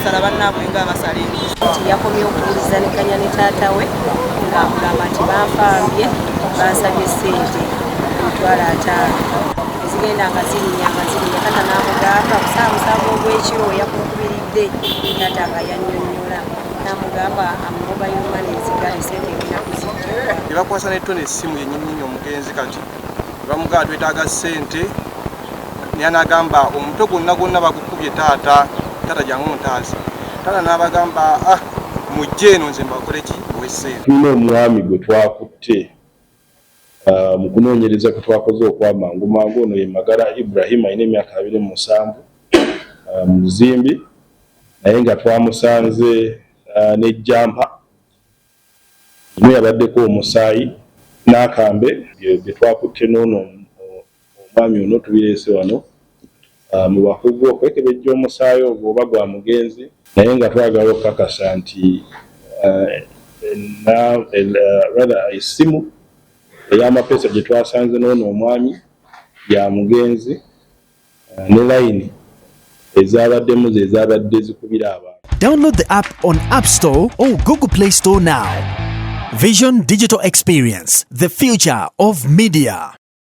basala bannaabwe nga basala embuzi. Nti yakomye okuwulizaniganya ne taata we ng'amugamba nti banfambye, bansabye ssente 500,000, ezigenda nga zirinnya nga zirinnya. Taata n'amugamba ku ssaawa 7 ogw'ekiro we yakukubiridde taata nga yannyonnyola, n'amugamba mobile money nzigale, ssente ngenda kuzijja. Ne bakwasa ne Tony essimu yennyininyini omugenzi. Kati bamugamba twetaaga ssente, naye n'agamba omutwe gwonna gwonna bagukubye, taata, taata jangu ntaasa. Taata n'abagamba, ah, mujje eno nze mbakole ki, mbuwe ssente. Tulina omwami gwe twakutte mu kunoonyereza kwe twakoze okwamangu mangu. Ono ye Magara Ibrahim, alina emyaka 27, muzimbi, naye nga twamusanze n'ejjampa emu yabaddeko omusaayi n'akambe. Bye twakutte n'ono omwami ono tubireese wano mu bakugu okwekebejja omusaayi ogwo oba gwa mugenzi, naye nga twagala okukakasa nti rather essimu ey'amapeesa gye twasanze n'ono omwami ya mugenzi, ne layini ezabaddemu ze ezabadde zikubira abantu. Download the app on App Store or Google Play Store now. Vision Digital Experience, the future of media.